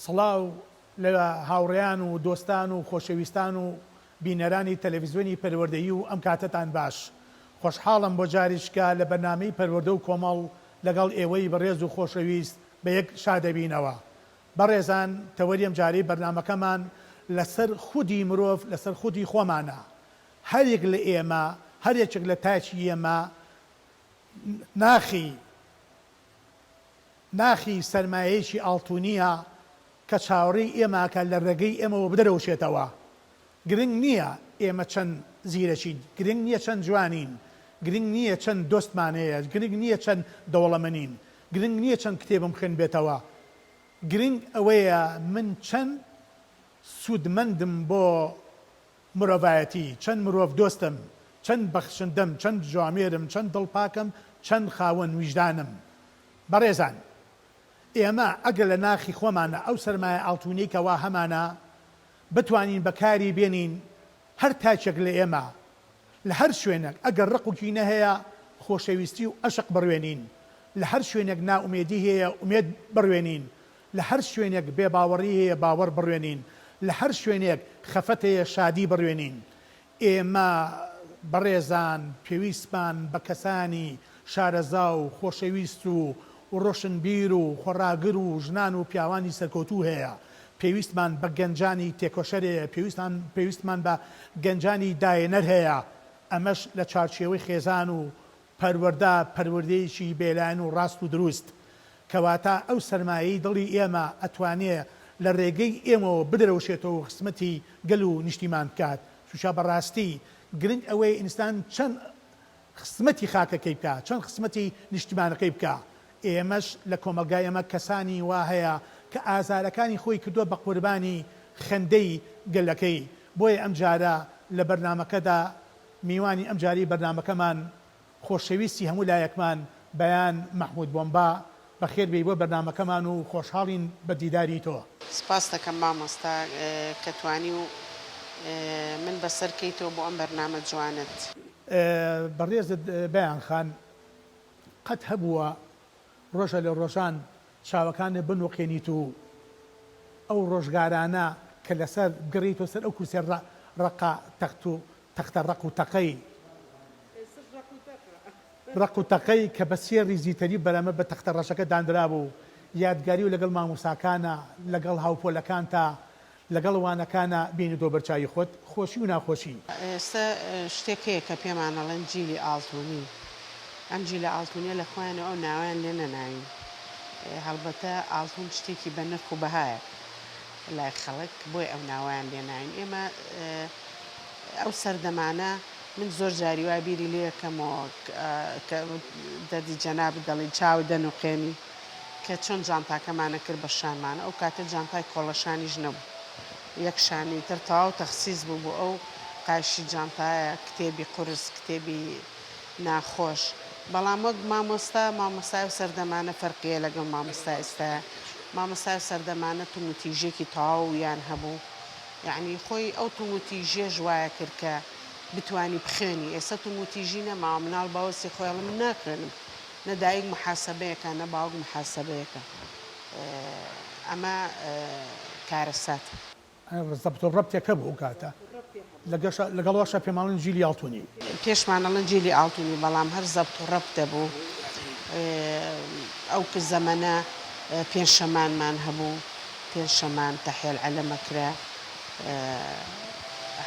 سڵاو لە هاوڕێیان و دۆستان و خۆشەویستان و بینەرانی تەلەفیزیۆنی پەروەردەیی و ئەم کاتەتان باش. خۆشحاڵم بۆ جاریشکە لە بەرنامەی پەروەردە و کۆمەڵ لەگەڵ ئێوەی بەڕێز و خۆشەویست بە یەک شادەبینەوە. بەڕێزان تەوەری ئەمجارەی بەرنامەکەمان لەسەر خودی مرۆڤ لەسەر خودی خۆمانە. هەر یەک لە ئێمە، هەر یەکێک لە تاکی ئێمە ناخی ناخی سەرمایەیەکی ئاڵتونییە کە چاوەڕێی ئێمە ئەکات لە ڕێگەی ئێمەوە بدرەوشێتەوە. گرنگ نییە ئێمە چەند زیرەکین، گرنگ نییە چەند جوانین، گرنگ نییە چەند دۆستمان هەیە، گرنگ نییە چەند دەوڵەمەنین، گرنگ نییە چەند کتێبم خوێندبێتەوە، گرنگ ئەوەیە من چەند سوودمەندم بۆ مرۆڤایەتی، چەند مرۆڤ دۆستم، چەند بەخشندەم، چەند جوامێرم، چەند دڵپاکم، چەند خاوەن ویژدانم. بەڕێزان ئێمە ئەگەر لە ناخی خۆمانا ئەو سەرمایە ئاڵتونیەی کەوا هەمانە بتوانین بەکاری بێنین، هەر تاکێک لە ئێمە لە هەر شوێنێک ئەگەر ڕق و کینە هەیە خۆشەویستی و ئەشق بڕوێنین، لە هەر شوێنێک نائومێدی هەیە ئومێد بڕوێنین، لە هەر شوێنێک بێ باوەڕی هەیە باوەڕ بڕوێنین، لە هەر شوێنێک خەفەت هەیە شادی بڕوێنین. ئێمە بەڕێزان پێویستمان بە کەسانی شارەزا و خۆشەویست و ڕۆشنبیر و خۆڕاگر و ژنان و پیاوانی سەرکەوتوو هەیە. پێویستمان بە گەنجانی تێکۆشەر هەیە، پێویستان پێویستمان بە گەنجانی داهێنەر هەیە، ئەمەش لە چوارچێوەی خێزان و پەروەردە، پەروەردەیەکی بێلایەن و ڕاست و دروست. کەواتە ئەو سەرمایەی دڵی ئێمە ئەتوانێ لە ڕێگەی ئێمەوە بدرەوشێتەوە و خزمەتی گەل و نیشتیمان بکات. چونکە بەڕاستی گرنگ ئەوەیە ئینسان چەند خزمەتی خاکەکەی بکا، چەند خزمەتی نیشتیمانەکەی بکا. ئێمەش لە کۆمەڵگای ئێمە کەسانی وا هەیە کە ئازارەکانی خۆی کردووە بە قوربانی خەندەی گەلەکەی. بۆیە ئەمجارە لە بەرنامەکەدا میوانی ئەمجارەی بەرنامەکەمان خۆشەویستی هەموو لایەکمان بەیان مەحمود بۆمبا، بەخێر بێی بۆ بەرنامەکەمان و خۆشحاڵین بە دیداری تۆ. سپاست دەکەم مامۆستا کە توانیو من بەسەر کەیتەوە بۆ ئەم بەرنامە جوانەت. بەڕێزت بەیان خان قەت هەبووە ڕۆژە لە ڕۆژان چاوەکانت بنوقێنیت و ئەو ڕۆژگارانە کە لەسەر بگەڕێیتەوە سەر ئەو کورسیە ڕەقە تەخت و تەختە ڕەق و تەقەی ڕەق و تەقەی کە بە سێ ڕیزی تەریب بەرامبەر بە تەختە ڕەشەکە دانرابوو یادگاری و لەگەڵ مامۆستاکانا لەگەڵ هاوپۆلەکانتا لەگەڵ وانەکانا بینیتەوە بەر چاوی خۆت خۆشی و ناخۆشی. ئێستە شتێک هەیە کە پێمان ئەڵێن جیلی ئاڵتونی ئەم جیلە ئاڵتونیە لە خۆیانەوە ئەو ناوەیان لێ نەناوین هەڵبەتە ئاڵتون شتێکی بە نرخ و بەهایە لای خەڵک بۆیە ئەو ناوەیان لێ ناوین ئێمە ئەو سەردەمانە من زۆر جاری وای بیری لێ ئەکەمەوە کە دەردی جەنابت دەڵێی چاوت دەنوقێنی کە چۆن جانتاکەمان ئەکرد بە شانمانە ئەو کاتە جانتای کۆڵەشانیش نەبوو یەک شانی تر تەواو تەخسیس بوو بۆ ئەو قایشی جانتایە کتێبی قورس کتێبی ناخۆش بەڵام وەک مامۆستا مامۆستای ئەو سەردەمانە فەرقی هەیە لەگەڵ مامۆستای ئێستایا مامۆستای ئەو سەردەمانە توندوتیژیەکی تەواو یان هەبوو یەعنی خۆی ئەو توندوتیژیەش وایە کرد کە بتوانی بخوێنی ئێستا توندوتیژی نەماوە مناڵ بەوەسی خۆی ئەڵێ من ناخوێنم نە دایک محاسەبەیەکە نە باوک محاسەبەیەکە ئەمە کارەساتە. زەبت و ڕەبتێک هەبوو ئەو کاتە لەگەڵ واشا پێماڵن جیلی ئاڵتونی. پێشمان ئەڵێن جیلی ئاڵتونی بەڵام هەر زەبت و ڕەبت دەبوو ئەو زەمەنە پێنجشەمانمان هەبوو پێنجشەمان تەحیەل عەلەم ئەکرا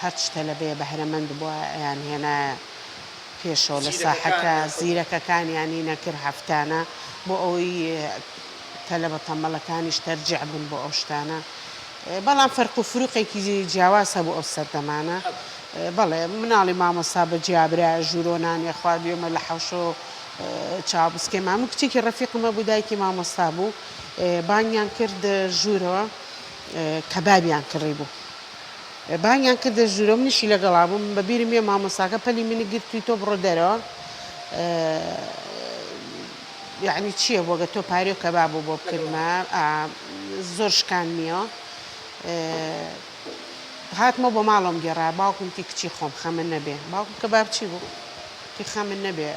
هەرچ تەلەبەیە بەهرەمەند بووە ئەیان هێنایە پێشەوە لە ساحەکە زیرەکەکانیانی نەکرد هەفتانە بۆ ئەوەی تەلەبە تەمبەڵەکانیش تەرجیع بن بۆ ئەو شتانە بەڵام فەرق و فروقێکی جیاواز هەبوو ئەو سەردەمانە بەڵێ مناڵی مامۆستا بە جیا برایە ژوورۆ نانی خوارد ئێمە لە حەوشۆ چاو بسکێمان من کچێکی ڕەفیقم هەبوو دایکی مامۆستا بوو بانگیان کرد ژوورەوە کەبابیان کڕی بوو بانگیان کردە ژوورەوە منیشی لەگەڵا بووم بە بیرم یە مامۆستاکە پەلی منی گرت توی تۆ بڕۆ دەرەوە یەعنی چییە بۆ گە تۆ پارێ و کەباب و بۆ بکردمە زۆر شکاندمیەوە هاتمەوە بۆ ماڵەوەم گێڕا باوکم وتی کچی خۆم خەمت نەبێ باوکم کەباب چی بوو وتی خەمت نەبێ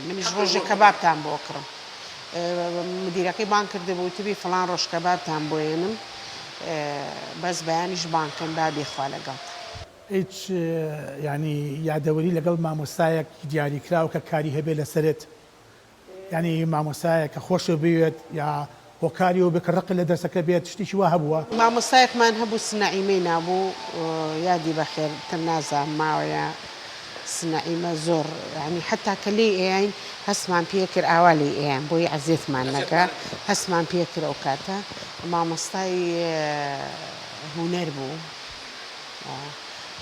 منیش ڕۆژێک کەبابتان بۆ کڕم. مدیرەکەی بانگ کردبوو وتبی فڵان ڕۆژ کەبابتان بۆ یەنم بەس بەیانیش بانگ کەن با بیخوا لەگەڵتان. هیچ یانی یادەوەری لەگەڵ مامۆستایەک دیاریکراو کە کاری هەبێ لەسەرت یانی مامۆستایەک کە خۆشت بوێت یا هۆکاری ئەوە بێت کە ڕقت لە دەرسەکە بێت شتێکی وا هەبووە؟ مامۆستایەکمان هەبوو سنەعیمەی نابوو یادی بەخێر تر نازانم ماوە یا سنەعیمە زۆر یانی حەتا کە لێی ئەیاین هەستمان پێ کرد ئاوا لێی ئەیان بۆی عەزێتمان نەکا هەستمان پێ کرد ئەو کاتە مامۆستای هونەر بوو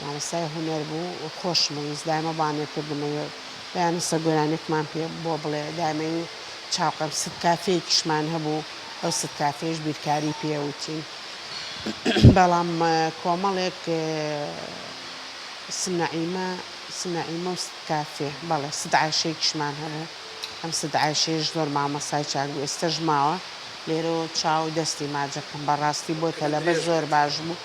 مامۆستای هونەر بوو خۆشمەویست دایمە بانێ کردمە بەیانسە گۆرانیەکمان پێ بۆ بڵێ دایمەی چاوقەم ست کافێیەکیشمان هەبوو ئەو ست کافێیەش بیرکاری پێ وتین بەڵام کۆمەڵێک سنەعیمە سنەعیمە و ست کافێ بەڵێ ست عایشەیەکیشمان هەبوو ئەم ست عایشەیەش زۆر مامۆستای چاک بوو ئێستەش ماوە لێرەوە چاو دەستی ماجەکەم بەڕاستی بۆ تەلەبە زۆر باش بوو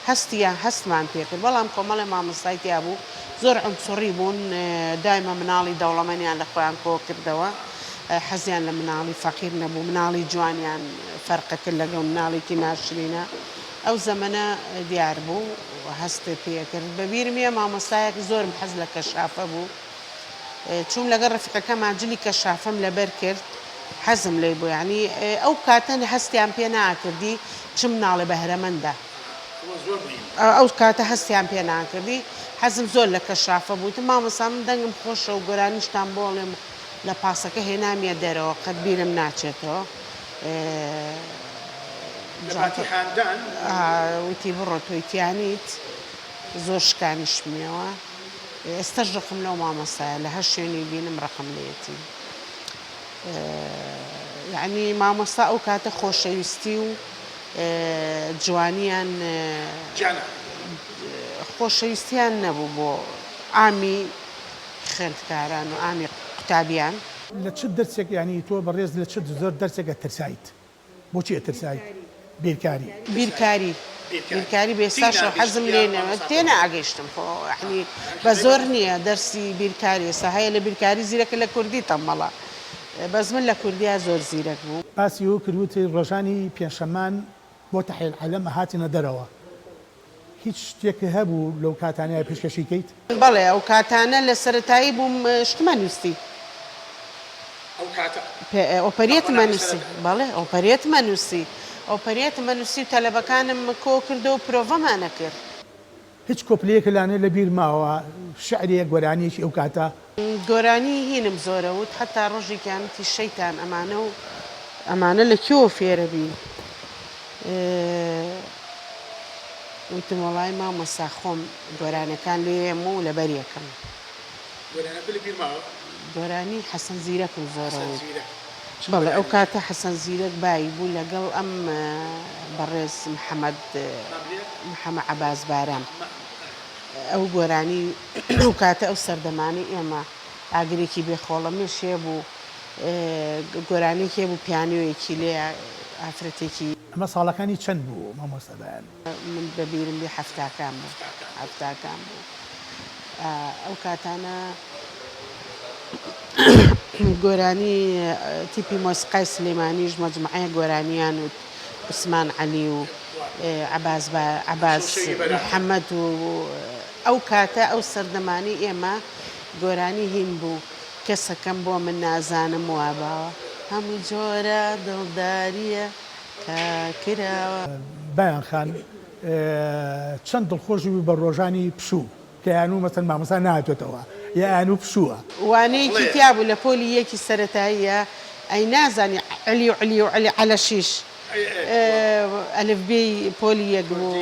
هەستیان هەستمان پێکرد بەڵام کۆمەڵێ مامۆستای تیا بوو زۆر عنسوڕی بوون دایمە مناڵی دەوڵەمەنیان لە خۆیان کۆ کردەوە حەزیان لە مناڵی فەقیر نەبوو مناڵی جوانیان فەرقە کرد لەگەڵ مناڵێکی ناشرینە ئەو زەمەنە دیار بوو هەستت پێکرد بە بیرم یە مامۆستایەک زۆرم حەز لە کەشافە بوو چووم لەگەڵ ڕەفیقەکەما جلی کەشافەم لەبەر کرد حەزم لێی بوو یانی ئەو کاتە هەستیان پێ ناکردی چ مناڵێ بەهرەمەندە ئەو کاتە هەستیان پێ ناکردی حەزم زۆر لە کەشافە بوو وتم مامۆستا من دەنگم خۆشە و گۆرانیشتان بۆ ئەڵێم لە پاسەکە هێنامیە دەرەوە قەت بیرم ناچێتەوە وتی بڕۆ تۆی تیانیت زۆر شکانیشمیەوە ئێستەش ڕقم لەو مامۆستایە لە هەر شوێنی بینم ڕقم لێیەتی یەعنی مامۆستا ئەو کاتە خۆشەویستی و جوانیان خۆشەویستیان نەبوو بۆ عامی خوێندکاران و عامی قوتابیان. لە چ دەرسێک یانی تۆ بەڕێز لە چ زۆر دەرسێک ئەترسایت؟ بۆچی ئەترسایت؟ بیرکاری. بیرکاری بیرکاری بە ئێستاشەوە حەزم لێ نەما تێنائەگەیشتم خۆ یەعنی بە زۆر نییە دەرسی بیرکاری ئێستا هەیە لە بیرکاری زیرەکە لە کوردی تەمەڵە بەس من لە کوردیا زۆر زیرەک بووم. باسی ئەوە کرد وتی ڕۆژانی پێنجشەممان بۆ تەحیە العەلەم ئەهاتینە دەرەوە هیچ شتێک هەبوو لەو کاتانەیا پێشکەشی کەیت؟ بەڵێ ئەو کاتانە لە سەرەتایی بووم شتمە نووسی. ئەو کاتە؟ ئۆپەریەتمە نووسی. بەڵێ ئۆپەریەتمە نووسی. ئۆپەریەتمە نووسی و تەلەبەکانم کۆ کردەوە و پرۆڤەمان ئەکرد. هیچ کۆپلەیەکت لانێ لە بیر ماوە شعرێک گۆرانیەکی ئەو کاتە؟ گۆرانی هینم زۆرە وت حەتا ڕۆژێکیان وتی شەیتان ئەمانە و ئەمانە لە کوێوە فێرەبی وتم وەڵای مامۆستا خۆم گۆرانیەکان لێیەم و لەبەر یەکەم. گۆرانیەکە لە بیر ماوە؟ گۆرانی حەسەن زیرەکم زۆرە وت. بەڵێ ئەو کاتە حەسەن زیرەک باوی بوو لەگەڵ ئەم بەڕێز محەمەد محەمە عەباس بارام ئەو گۆرانی ئەو کاتە ئەو سەردەمانەی ئێمە ئاگرێکی بێ خۆڵەمێش هەبوو گۆرانیەکی هەبوو پیانۆیەکی لێیە ئافرەتێکی. ئەمە ساڵەکانی چەند بوو مامۆستا بەیان؟ من بە بیرم بێ حەفتاکان بوو حەفتاکان بوو ئەو کاتانە گۆرانی تیپی مۆسیقای سلێمانیش مەجموعەیەک گۆرانیان وت عوسمان عەلی و عەباس عەباس محەمەد و ئەو کاتە ئەو سەردەمانەی ئێمە گۆرانی هین بوو کەسەکەم بۆ من نازانم وا باوە هەموو جۆرە دڵدارییە کە کراوە. بایان خان چەند دڵخۆش بووی بە ڕۆژانی پشوو کە یانوو مەسەن مامۆستا نەهاتۆتەوە یا یانوو پشووە. وانەیەکی تیا بوو لە پۆلی یەکی سەرەتاییە ئەی نازانی علی و علی و علی عەلەشیش ئەلفبێی پۆلی یەک بوو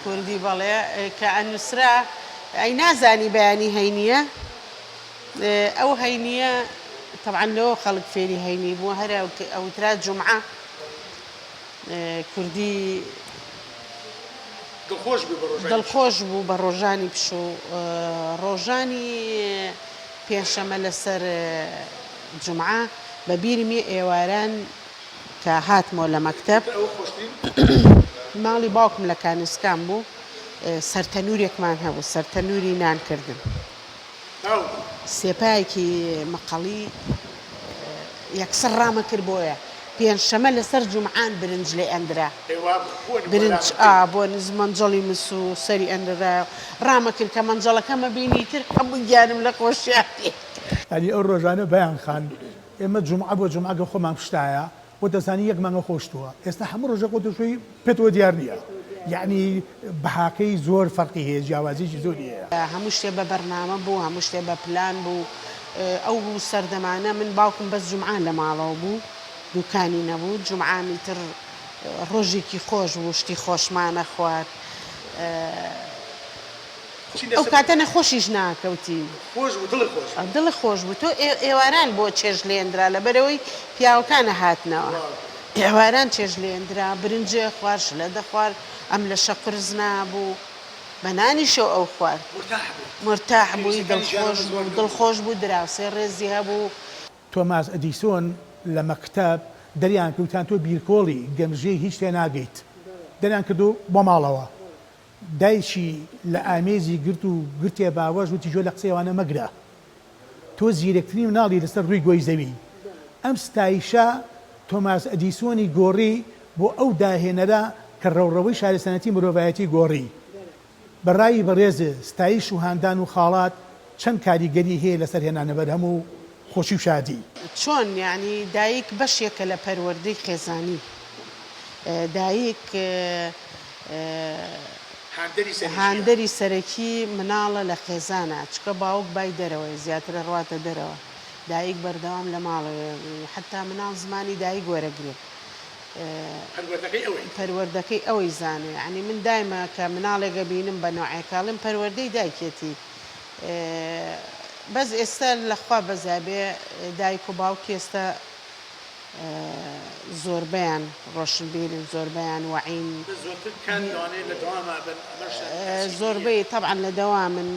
کوردی بەڵێ کە ئەنووسرا ئەی نازانی بەیانی هەینییە ئەو هەینییە تەبعەن لەوە خەڵک فێری هەینی بوو هەر ئەوترا جومعە کوردی دڵخۆش بوو بە ڕۆژانی پشوو ڕۆژانی پێنجشەمە لەسەر جومعە بە بیرم یە ئێواران کە هاتمەوە لە مەکتەب ماڵی باوکم لە کانیسکان بوو سەرتەنوورێکمان هەبوو سەرتەنووری نان کردن سێپایەکی مەقەڵی. یەکسەر ڕامەکرد بۆیە پێنجشەمە لەسەر جومعان برنج لێ ئەندرا برنج ئا بۆ نز مەنجەڵی مس و سەری ئەندرایە ڕامەکرد کە مەنجەڵەکەمە بینی تر هەموو گیانم لە خۆشیا تێ. یانی ئەو ڕۆژانە بەیان خان ئێمە جومعە بۆ جومعە گە خۆمان کوشتایە وە دەزانی یەک مانگە خۆشتووە ئێستا هەموو ڕۆژێک خۆت دەشۆی پێتەوە دیار نییە یەعنی بەهاکەی زۆر فەرقی هەیە جیاوازیەکی زۆری هەیە. هەموو شتێ بە بەرنامە بوو هەموو شتێ بە پلان بوو ئەو سەردەمانە من باوکم بەس جومعان لە ماڵەوە بوو دوکانی نەبوو جومعان ئیتر ڕۆژێکی خۆش بوو شتی خۆشمان ئەخوارد ئەو کاتە نەخۆشیش ناکەوتین. خۆش بوو دڵت خۆش بوو. دڵت خۆش بوو تۆ ئێواران بۆ چێژ لێندرا لەبەرئەوەی پیاوەکان ئەهاتنەوە ئێواران چێژ لێندرا برنج ئەخوارد شلە دەخوارد ئەم لەشە قورس نابوو بە نانیشەوە ئەو خوارد مورتاح بووی دڵخۆش بوو دڵخۆش بوو دراوسێ ڕێزی هەبوو. تۆماس ئەدیسۆن لە مەکتەب دەریان کرد وتیان تۆ بیرکۆڵی گەمژەی هیچ تێناگەیت دەریان کردو بۆ ماڵەوە دایکی لە ئامێزی گرت و گرتیە باوەش وتی گوێ لە قسەی ئەوانە مەگرە تۆ زیرەکترین مناڵی لەسەر ڕووی گۆی زەوی. ئەم ستایشە تۆماس ئەدیسۆنی گۆڕی بۆ ئەو داهێنەرە کە ڕەوڕەوەی شارستانیەتی مرۆڤایەتی گۆڕی. بە ڕای بەڕێز ستایش و هاندان و خاڵات چەند کاریگەری هەیە لەسەر هێنانەبەرهەم و خۆشی و شادی؟ چۆن یانی دایک بەشێکە لە پەروەردەی خێزانی دایک هاندەری سەرەکی مناڵە لە خێزانا چونکە باوک بای دەرەوەیە زیاتر ئەڕواتە دەرەوە دایک بەردەوام لە ماڵەوەیە حەتا مناڵ زمانی دایک وەرەگرێ پەروەردەکەی ئەوەی زانێ یانی من دایمە کە مناڵێک ئەبینم بە نۆعێک ئەڵێم پەروەردەی دایکێتی بەس ئێستا لە خوا بەزابێ دایک و باوک ئێستا زۆربەیان ڕۆشنبیرن زۆربەیان وەعین. بەس زۆرتر کات لەوانەیە لە دەواما بن ئەمەش تەئسیری هەیە. زۆربەی تەبعەن لە دەوامن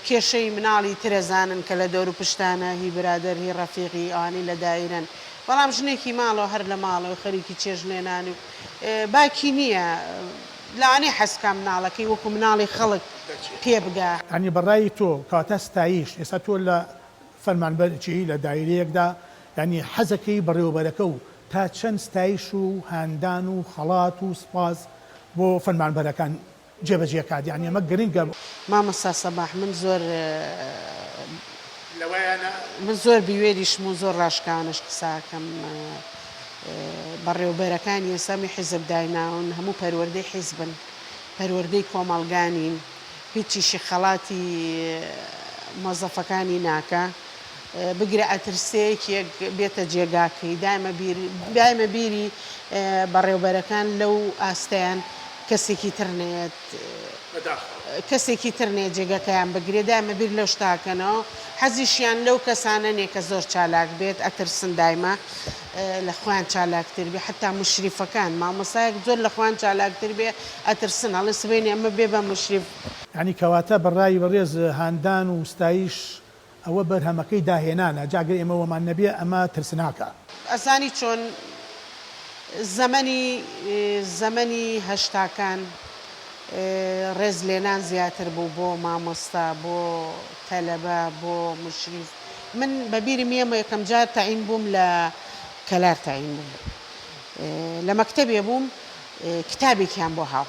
کێشەی مناڵی تر ئەزانن کە لە دەور و پشتانە هی برادەر هی ڕەفیق هی ئەوانەی لە دایرەن بەڵام ژنێکی ماڵەوە هەر لە ماڵەوە خەریکی چێژ لێنان و باکی نییە لەوانەیە حەز بکا مناڵەکەی وەکو مناڵی خەڵک پێ بگا. یانی بە ڕای تۆ کەواتە ستایش ئێستا تۆ لە فەرمانبەرێکی لە دایرەیەکدا یانی حەزەکەی بەڕێوەبەرەکە و تا چەند ستایش و هاندان و خەڵات و سوپاس بۆ فەرمانبەرەکان جێبەجێ کات یانی ئەمە گرنگە. مامۆستا سەباح من زۆر لەوەیانە. من زۆر بوێریشم و زۆر ڕاشکاوانەش قسە ئەکەم بەڕێوبەرەکانی ئێسامی حیزب دایناون هەموو پەروەردەی حیزبن پەروەردەی کۆمەڵگا نین هیچیشی خەڵاتی مۆزەفەکانی ناکا بگرە ئەترسێ یەکێک بێتە جێگاکەی دایمە بیر دایمە بیری بەڕێوبەرەکان لەو ئاستەیان کەسێکی تر نەیەت کەسێکی تر نەیەت جێگەکەیان بگرێ دایمە بیر لەو شتە ئەکەنەوە حەزیشیان لەو کەسانە نیە کە زۆر چالاک بێت ئەترسن دایمە لە خۆیان چالاکتر بێ حەتا موشریفەکان مامۆستایەک زۆر لە خۆیان چالاکتر بێ ئەترسن ئەڵێ سبەینێ ئەمە بێ بە موشریف. یانی کەواتە بە ڕای بەڕێز هاندان و ستایش ئەوە بەرهەمەکەی داهێنانە جا گەر ئێمە وەمان نەبێ ئەمە ترسناکە. ئەزانی چۆن زەمەنی زەمەنی هەشتاکان ڕێز لێنان زیاتر بوو بۆ مامۆستا بۆ تەلەبە بۆ موشریف من بە بیرم یەمە یەکەم جار تەعین بووم لە کەلار تەعین بووم لە مەکتەبێ بووم کتابێکیان بۆ هاو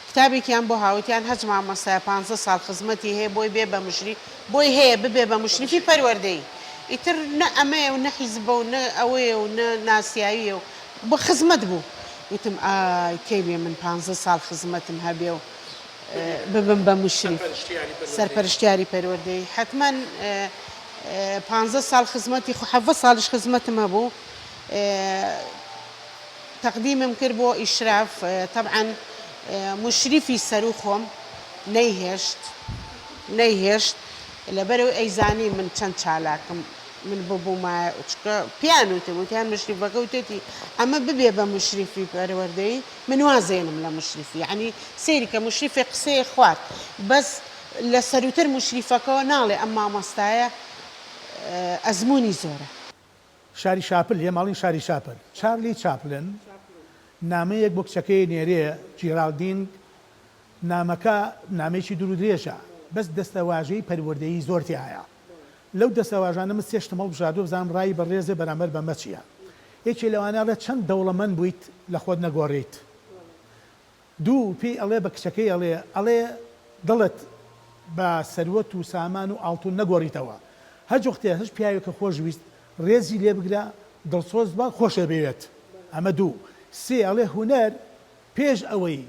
کتابێکیان بۆ هاوتیان هەچ مامۆستایە پانزە ساڵ خزمەتی هەیە بۆی بێ بە مشری بۆی هەیە ببێ بە مشریفی پەروەردەیی ئیتر نە ئەمەیە و نە حیزبە و نە ئەوەیە و نە ناسیاویە و بۆ خزمەت بوو وتم ئای کەی بێ من پانزە ساڵ خزمەتم هەبێ و ببم بە موشریف، سەرپەرشتیاری پەروەردەیی، حەتمەن پانزە ساڵ خزمەتی خۆ حەڤە ساڵیش خزمەتم هەبوو تەقدیمم کرد بۆ ئیشراف تەبعەن موشریفی سەروو خۆم نەیهێشت نەیهێشت لەبەرئەوەی ئەیزانی من چەند چالاکم من ببوومایە چونکە پێیان وتم وتیان موشریفەکە وتێتی ئەمە ببێ بە موشریفی پەروەردەیی من وازێنم لە موشریفی یەعنی سەیری کە موشریفێک قسەیەک خوارد بەس لە سەروتر موشریفەکەوە ناڵێ ئەم مامۆستایە ئەزموونی زۆرە. شاری شاپل یە ماڵین شاری شاپل. چارلی چاپلن نامەیەک بۆ کچەکەی نێرێ جیراڵدین نامەکە نامەیەکی دوور و درێژە بەس دەستەواژەی پەروەردەیی زۆر تیایە. لەو دەستەواژانە من سێ شتم هەڵبژاردووە بزانم ڕای بەڕێزێ بەرامبەر بەمە چییە. یەکێ لەوانە ئەڵێ چەند دەوڵەمەند بوویت لە خۆت نەگۆڕیت. دوو، پێی ئەڵێ بە کچەکەی ئەڵێ، ئەڵێ دڵت بە سەروەت و سامان و ئاڵتون نەگۆڕیتەوە. هەر جوختێ هەر پیاوێکە خۆش ویست ڕێزی لێ بگرە، دڵسۆز بە، خۆشت بوێت. ئەمە دوو. سێ، ئەڵێ هونەر پێش ئەوەی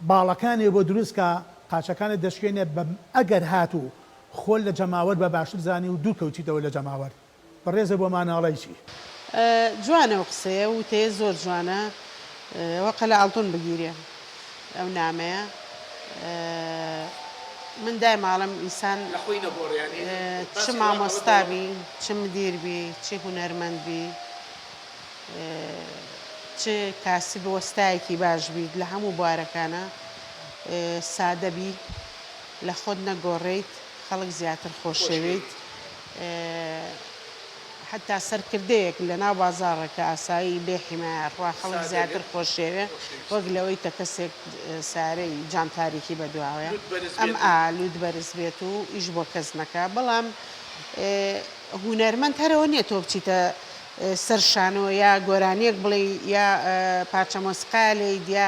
باڵەکانێ بۆ دروست کا، قاچەکانت دەشکێنێ بە ئەگەر هاتوو خۆت لە جەماوەر بە باشتر زانی و دوور کەوتیتەوە لە جەماوەر. بەڕێزە بۆمان ئەڵێی چی؟ جوانە ئەو قسەیە وتەیە زۆر جوانە وەقە لە ئاڵتون بگیرێ ئەو نامەیە من دایم ئاڵێم ئینسان لە خۆی نەگۆڕێ یانی چ مامۆستا بی چ مدیر بی چ هونەرمەند بی چ کاسب وەستایەکی باش بیت لە هەموو بوارەکانا سادە بی لە خۆت نەگۆڕێیت خەڵک زیاتر خۆشەوێیت حەتا سەرکردەیەک لە ناو بازاڕێکە ئاسایی بێ حیمایە ئەڕوا خەڵک زیاتر خۆشیەوێ وەک لەوەی کە کەسێک سارەی جام تاریکی بە دواوەیە ئەم ئا لوت بەرز بێت و ئیش بۆ کەس نەکا بەڵام هونەرمەند هەرەوە نیە تۆ بچیتە سەر شانۆ یا گۆرانیەک بڵێی یا پارچە مۆسیقا لێیت یا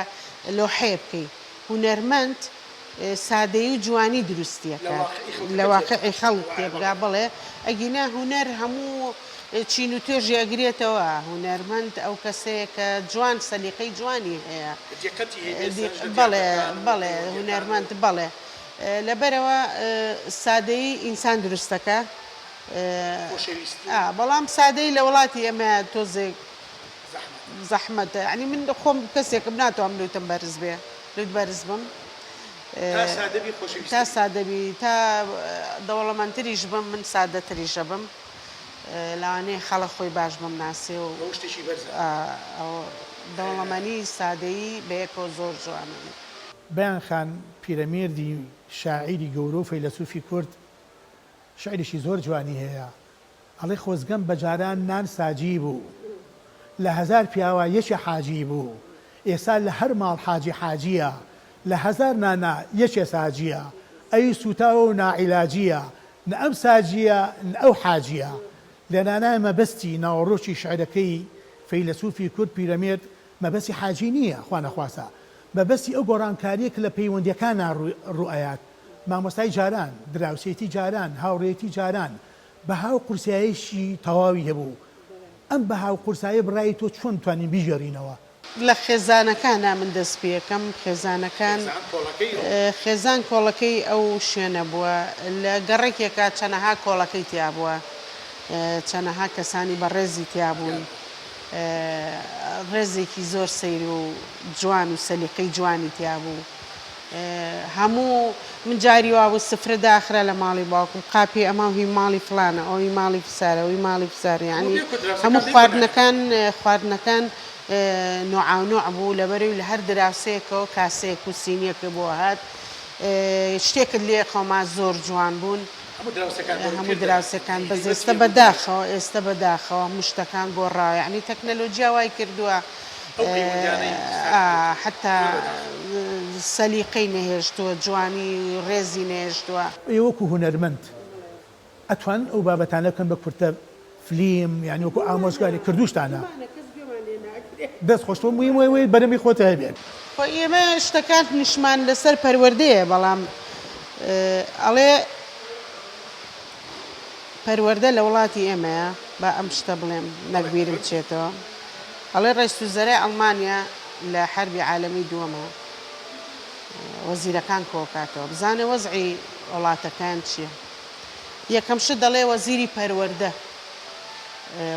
لۆحەیە بکەی هونەرمەند سادەیی و جوانی دروستی ئەکات لە واقعی خەڵک تێبگا بەڵێ ئەگینا هونەر هەموو چین و توێژی ئەگرێتەوە هونەرمەند ئەو کەسەیە کە جوان سەلیقەی جوانی هەیە بەڵێ بەڵێ هونەرمەند بەڵێ لەبەرئەوە سادەیی ئینسان دروستەکا بەڵام سادەیی لە وڵاتی ئێمە تۆزێک زەحمەتە یانی من خۆم کەسێکم ناتوانم لوتم بەرز بێ لوت بەرز بم تا سادە بی خۆشەویستر تا سادە بی تا دەوڵەمەندتریش بم من سادەتریش ئەبم لەوانەیە خەڵک خۆی باش بمناسێ و ڕەوشتێکی بەرزە. دەوڵەمەنی سادەیی بەیەکەوە زۆر جوانن. بەیان خان پیرەمێردی شاعیری گەورە و فەیلەسوفی کورد شعرێکی زۆر جوانی هەیە ئەڵێ خۆزگەم بە جاران نان ساجی بوو لە هەزار پیاوا یەکێ حاجی بوو ئێسا لە هەر ماڵ حاجی حاجیە لە هەزار نانا یەکێ ساجیە ئەوی سوتاوە و ناعیلاجیە نە ئەم ساجیە نە ئەو حاجیە لە نانا مەبەستی ناوەڕۆکی شعرەکەی فەیلەسوفی کورد پیرەمێرد مەبەستی حاجی نیە خوا نەخواستە مەبەستی ئەو گۆڕانکاریە کە لە پەیوەندیەکانا ڕوئەیات مامۆستای جاران، دراوسێتی جاران، هاوڕێیەتی جاران، بەها و قورسایەکی تەواوی هەبوو. ئەم بەها و قورسایە بڕای تۆ چۆن بتوانین بیگێڕینەوە؟ لە خێزانەکانا من دەست پێکەم، خێزانەکان، خێزان کۆڵەکەی ئەو شوێنە بووە، لە گەڕەکێکا چەنەها کۆڵەکەی تیا بووە، چەنەها کەسانی بەڕێزی تیا بوون، ڕێزێکی زۆر سەیر و جوان و سەلیقەی جوانی تیا بوو. هەموو من جاری وابوو سفرە داخرا لە ماڵی باوکم قاپی ئەمە هی ماڵی فڵانە ئەو هی ماڵی فسارە ئەو هی ماڵی فسارە یانی هەموو خواردنەکان خواردنەکان نۆعاونۆع بوو لەبەرەوی لە هەر دراوسێکەوە کاسەیەک و سینیەکە بۆ هات شتێکت لێ قەوما زۆر جوان بوون هەموو دراوسێکان بەس ئێستە بەداخەوە ئێستە بەداخەوە هەموو شتەکان گۆڕاوە یانی تەکنەلۆجیا وای کردووە حەتا سەلیقەی نەهێشتووە، جوانی ڕێزی نەهێشتووە. ئێوە وەکو هونەرمەند ئەتوانن ئەو بابەتانە بکەن بە کورتە فلیم یانی وەکو ئامۆژگاری کردوشتانە دەست خۆش تۆ مهم وەیە بەرەمی خۆت هەبێت. خۆ ئێمە شتەکانیشمان لەسەر پەروەردەیە بەڵام ئەڵێ پەروەردە لە وڵاتی ئێمەیە با ئەم شتە بڵێم نەک بیرم بچێتەوە ئەڵێ ڕەیس وزەرای ئەڵمانیا لە حەربی عالەمی دووەما وەزیرەکان کۆکاتەوە بزانێ وەزعی وڵاتەکەیان چییە یەکەم شت دەڵێ وەزیری پەروەردە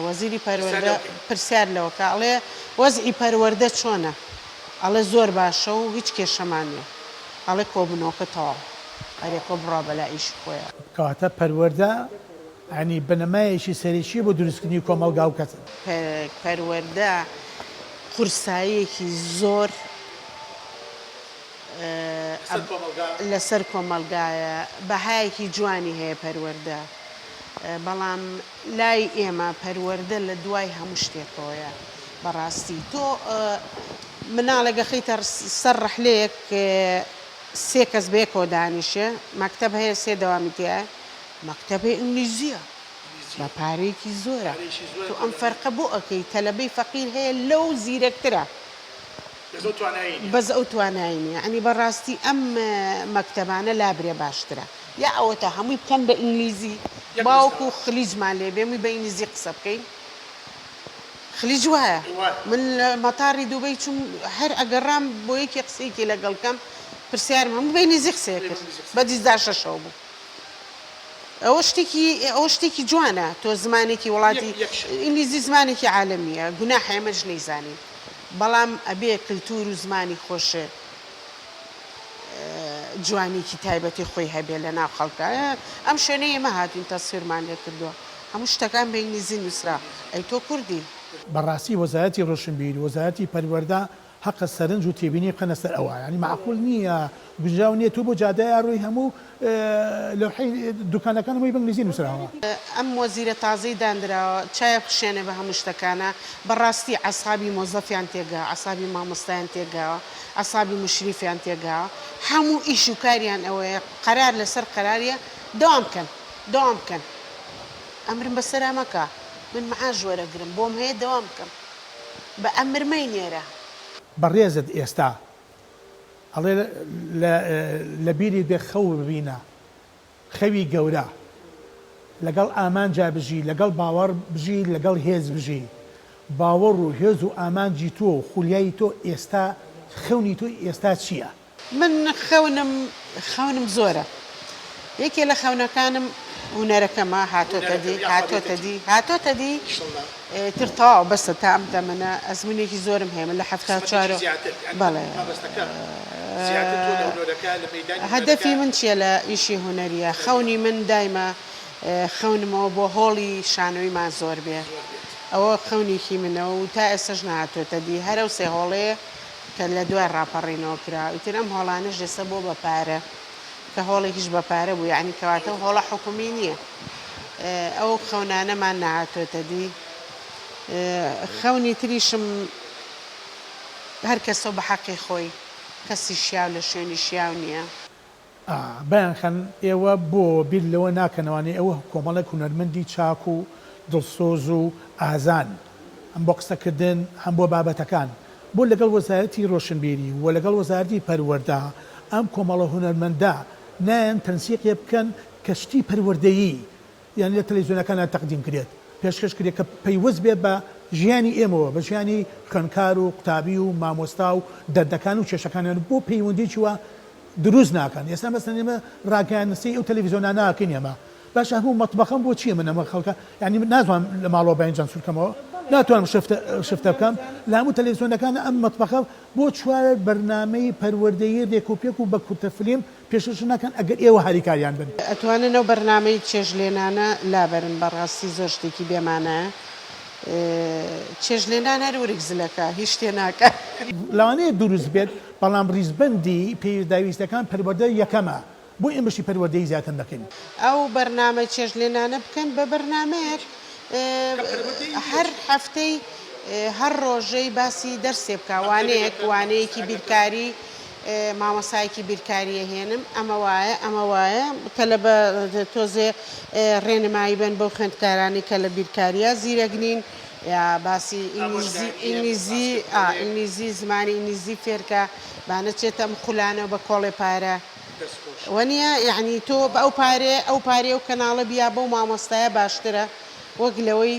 وەزیری پەروەردە پرسیار لەوەکە ئەڵێ وەزعی پەروەردە چۆنە ئەڵێ زۆر باشە و هیچ کێشەمان نییە ئەڵێ کۆبوونەوەکە تەواو ئەرێ کۆ بڕوا بەلا ئیشی خۆیەوە. کەواتە پەروەردە یانی بنەمایەکی سەرەکیە بۆ دروستکردنی کۆمەڵگا و کەس. پەروەردە قورساییەکی زۆر لەسەر کۆمەڵگایە، بەهایەکی جوانی هەیە پەروەردە، بەڵام لای ئێمە پەروەردە لە دوای هەموو شتێکەوەیە بەڕاستی تۆ مناڵێک ئەخەیتە سەر ڕەحلەیەک سێ کەس بەیەکەوە دانیشێ مەکتەب هەیە سێ دەوامی تیایە. مەکتەبەی ئینگلیزیە بە پارەیەکی زۆرە تۆ ئەم فەرقە بۆ ئەکەی تەلەبەی فەقیر هەیە لەو زیرەکترە بەس ئەو توانایی نیە یەعنی بەڕاستی ئەم مەکتەبانە لابرێ باشترە یا ئەوەتا هەمووی بکەن بە ئینگلیزی باوەکو خلیجمان لێ بێ هەمووی بە ئینگلیزی قسە بکەین خلیج وایە من لە مەتاڕی دوبەی چووم هەر ئەگەڕام بۆ یەکێ قسەیەکی لەگەڵ کەم پرسیارم هەموو بە ئینگلیزی قسەیە کرد بە دیزداشەشەوە بوو ئەوە شتێکی ئەوە شتێکی جوانە تۆ زمانێکی وڵاتی ئینگلیزی زمانێکی عالەمیە گوناحە ئێمەش نەیزانین بەڵام ئەبێ کلتور و زمانی خۆش جوانیکی تایبەتی خۆی هەبێ لە ناو خەڵکا ئەم شوێنەی ئێمە هاتوین تەسویرمان لێ کردووە هەموو شتەکان بە ئینگلیزی نوسرا ئەی تۆ کوردی. بەڕاستی وەزارەتی ڕۆشنبیری وەزارەتی پەروەردە هەقە سەرنج و تێبینی بخەنە سەر ئەوە یانی مەعقول نییە گونجاو نییە تۆ بۆ جادەیا ڕۆی هەموو لەوحەی دوکانەکان هەمووی بە ئینگلیزی نووسراوە. ئەم وەزیرە تازەی داندراوە چایە بخشێنێ بە هەموو شتەکانا بەڕاستی عەسابی مۆزەفیان تێگا عەسابی مامۆستایان تێگاوە عەسابی موشریفیان تێگاوە هەموو ئیش و کاریان ئەوەیە قەرار لەسەر قەراریە دەوام بکەن دەوام بکەن ئەمرم بەسەرا مەکە من معاش وەرەگرم بۆم هەیە دەوام بکەم بە ئەمر مەینێرە. بەڕێزت ئێستا ئەڵێ لە لە بیری بێ خەو ببینە خەوی گەورە لەگەڵ ئامانجا بژی لەگەڵ باوەڕ بژی لەگەڵ هێز بژی باوەڕ و هێز و ئامانجی تۆ و خولیای تۆ ئێستا خەونی تۆ ئێستا چییە؟ من خەونم خەونم زۆرە یەکێ لە خەونەکانم هونەرەکەمە هاتۆتە دی هاتۆتە دی هاتۆتە دی تر تەواو بەسە تا ئەم تەمەنە ئەزمونێکی زۆرم هەیە من لە 74 بەڵێ هەدەفی من چییە لە ئیشی هونەریە خەونی من دایمە خەونمەوە بۆ هۆڵی شانۆیمان زۆر بێ ئەوە خەونێکی منە و تا ئێستاش نەهاتۆتە دی هەر ئەو سێ هۆڵەیە کە لە دوای ڕاپەڕینەوە کرا ئیتر ئەم هۆڵانەش ئێستا بۆ بە پارە کە هۆڵێکیش بە پارە بوو یانی کەواتە ئەو هۆڵە حکومی نییە ئەو خەونانەمان نەهاتۆتە دی خەونی تریشم هەر کەسەو بە حەقی خۆی کەسی شیاو لە شوێنی شیاو نییە. بەیان خان ئێوە بۆ بیر لەوە ناکەنەوانەی ئەوه کۆمەڵێک هونەرمەندی چاک و دڵسۆز و ئازان هەم بۆ قسە کردن هەم بۆ بابەتەکان بۆ لەگەڵ وەزارەتی ڕۆشنبیری و لەگەڵ وەزارەتی پەروەردە ئەم کۆمەڵە هونەرمەندە نایەن تەنسیقێ بکەن کە شتی پەروەردەیی یان لە تەلەفزیۆنەکانا تەقدیم کرێت، پێشکەش کرێت کە پەیوەست بێت بە ژیانی ئێمەوە، بە ژیانی خوێندکار و قوتابی و مامۆستا و دەردەکان و کێشەکانیان بۆ پەیوەندیی وا دروست ناکەن. ئێستا مەسەلەن ئێمە ڕاگەیاندن سەی ئەو تەلەفزیۆنانە ئەکەین ئێمە باشە هەموو مەتبەخەم بۆ چییە من ئەمە خەڵکە یانی من ناتوانم لە ماڵەوە باینجان سوور کەمەوە ناتوانم شفتە شفتە بکەم لە هەموو تەلەفزیۆنەکان ئەم مەتبەخە بۆ چوار بەرنامەی پەروەردەیی رێکوپێک و بە کورتە فلیم پێشکەش ناکەن ئەگەر ئێوە هاریکاریان بن. ئەتوانن ئەو بەرنامەی چێژلێنانە لابەرن بەڕاستی زۆر شتێکی بێ مانایە چێژلێنان هەر ورگ زلەکە هیچ شتێ ناکا. لەوانەیە دروست بێت بەڵام ڕیزبەندی پێداویستەکان پەروەردە یەکەمە بۆ ئێمە بەشی پەروەردەیی زیاتر نەکەین. ئەو بەرنامە چێژلێنانە بکەن بە بەرنامەیەک هەر هەفتەی هەر ڕۆژەی باسی دەرسێ بکا وانەیەک وانەیەکی بیرکاری مامۆستایەکی بیرکاری ئەهێنم ئەمە وایە ئەمە وایە تەلەبە تۆزێ ڕێنمایی بەن بەو خوێندکارانەی کە لە بیرکارییا زیرەک نین یا باسی ئینگلیزی ئینگلیزی ئا ئینگلیزی زمانی ئینگلیزی فێرکە با نەچێتە ئەم خولانەوە بە کۆڵێ پارە وەنیە یەعنی تۆ بە ئەو پارەیە ئەو پارەی ئەو کەناڵە بیا بەو مامۆستایە باشترە وەک لەوەی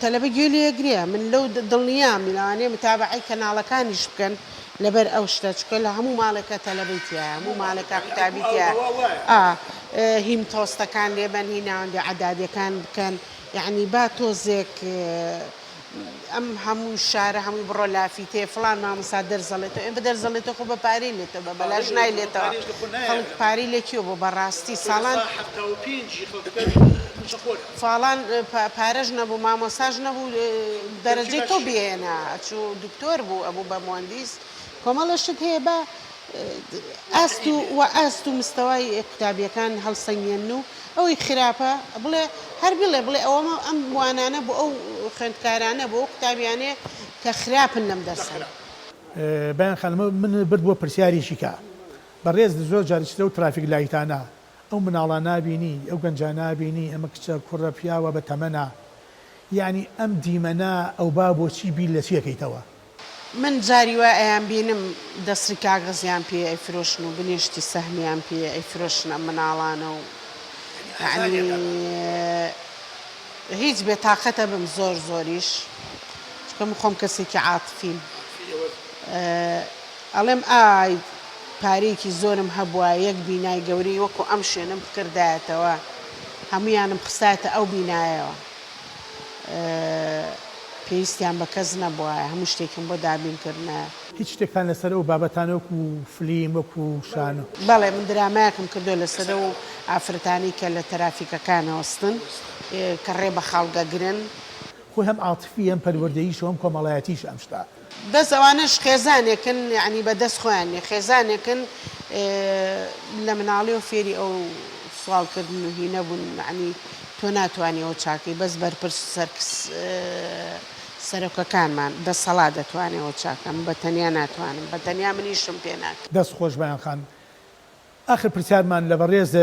تەلەبە گوێ لێ ئەگرێ من لەو دڵنیام لەوانەیە متابەعەی کەناڵەکانیش بکەن لەبەر ئەو شتە چونکە لە هەموو ماڵێکا تەلەبەی تیایە هەموو ماڵێکا قوتابی تیایە ئا هی متەوەستەکان لێ بەن هی ناوەندی عەدادیەکان بکەن یەعنی با تۆزێک ئەم هەموو شارە هەمووی بڕۆ لافیتەیە فڵان مامۆستا دەرس ئەڵێتەوە ئێ دەرس ئەڵێتەوە خۆ بە پارەی لێتەوە بە بەلاش نایلێتەوە خەڵک پارەی لە کوێ بۆ بەڕاستی ساڵان فاڵان پارەش نەبوو مامۆستاش نەبوو دەرەجەی تۆ بێنە ئەچوو دکتۆر بوو ئەبوو بە موەندیس کۆمەڵە شت هەیە بە ئاست و وە ئاست و مستەوای قوتابیەکان هەڵسەنگێنن و ئەوەی خراپە بڵێ هەر بڵێ بڵێ ئەوەمە ئەم وانانە بۆ ئەو خوێندکارانە بۆ ئەو قوتابیانەیە کە خراپن لەم دەرسە. بەیان خانم من برد بۆ پرسیارێکی کە بەڕێز زۆر جاریش لەو ترافیک لایتانە. ئەو مناڵانە ئەبینی، ئەو گەنجانە ئەبینی، ئەمە کچە، کوڕە، پیاوە بە تەمەنە، یەعنی ئەم دیمەنە ئەوبا بۆچی بیر لە چی ئەکەیتەوە؟ من جاری وا ئەیانبینم دەسری کاغەزیان پێ ئەیفرۆشن و بنێشتی سەهمیان پێ ئەیفرۆشن ئەم مناڵانە و یەعنی هیچ بێ تاقەت ئەبم زۆر زۆریش چونکە من خۆم کەسێکی عاتفیم ئەڵێم ئای پارەیەکی زۆرم هەبوایە یەک بینای گەورەی وەکو ئەم شوێنەم بکردایەتەوە هەموویانم خستایەتە ئەو بینایەوە پێویستیان بە کەس نەبوایە هەموو شتێکم بۆ دابین کردنایە. هیچ شتێکتان لەسەر ئەو بابەتانە وەکو فلیم وەکو شانۆ؟ بەڵێ من درامایەکم کردووە لەسەر ئەو ئافرەتانەی کە لە تەرافیکەکان ئەوەستن کە ڕێ بە خەڵک ئەگرن. خۆی هەم عاتفی هەم پەروەردەییشە و هەم کۆمەڵایەتیشە ئەم شتە. بەس ئەوانەش خێزانێکن یەعنی بە دەست خۆیان نیە خێزانێکن لە مناڵیەوە فێری ئەو سواڵ کردن و هینە بوون یەعنی تۆ ناتوانی ئەوە چاکەی بەس بەرپرس و سەرکس سەرۆکەکانمان دەسەڵات دەتوانێ ئەوە چاکە من بە تەنیا ناتوانم بە تەنیا من ئیشم پێ ناکرێ. دەست خۆش بەیان خان ئاخر پرسیارمان لە بەڕێز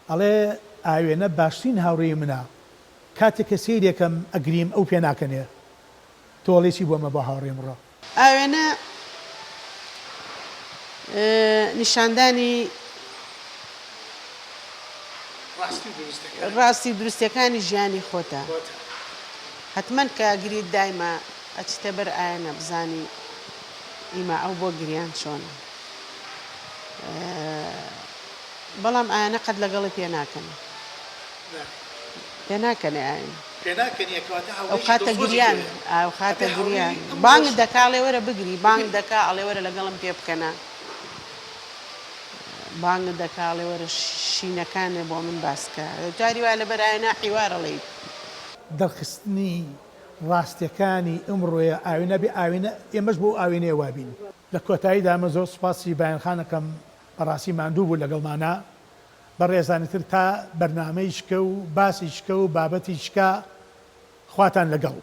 ئەڵێ ئاوێنە باشترین هاوڕێی منە کاتێک کە سەیرێکەم ئەگریم ئەو پێناکەنێ تۆ ئەڵێی چی بۆ ئەمە بۆ هاوڕێم ڕۆ. ئاوێنە نیشاندانی ڕاستی و دروستیەکانی ژیانی خۆتە هەتمەن کە ئەگریت دایمە ئەچیتە بەر ئاێنە بزانی ئیما ئەو بۆ گریان چۆنە بەڵام ئاێنە قەت لەگەڵی پێناکەنێ. پێناکەنێ ئاین. پێناکەنیە کەواتە ئەو هاوڕێیەکی خاتە دڵسۆزی گریان تۆیە ئەو خاتە ئەبێ گریان هاوڕێی ئەم بانگت ڕۆژ. دەکا ئەڵێ وەرە بگری بانگت دەکا ئەڵێ وەرە لەگەڵم پێ بکەنە بانگت دەکا ئەڵێ وەرە شینەکانێ بۆ من باس کە جاری وایە لەبەر ئاوێنە حیوار ئەڵێیت. دەرخستنی ڕاستیەکانی ئمڕۆیە ئاوێنە بێ ئاوێنە ئێمەش بۆ ئەو ئاوێنەیە وابین. لە کۆتاییدا من زۆر سوپاسی بایان خان ئەکەم بەڕاستی ماندوو بوو لەگەڵمانا. بەڕێزانی تر تا بەرنامەی شکە و باسی شکە و بابەتی شکا خواتان لەگەڵ.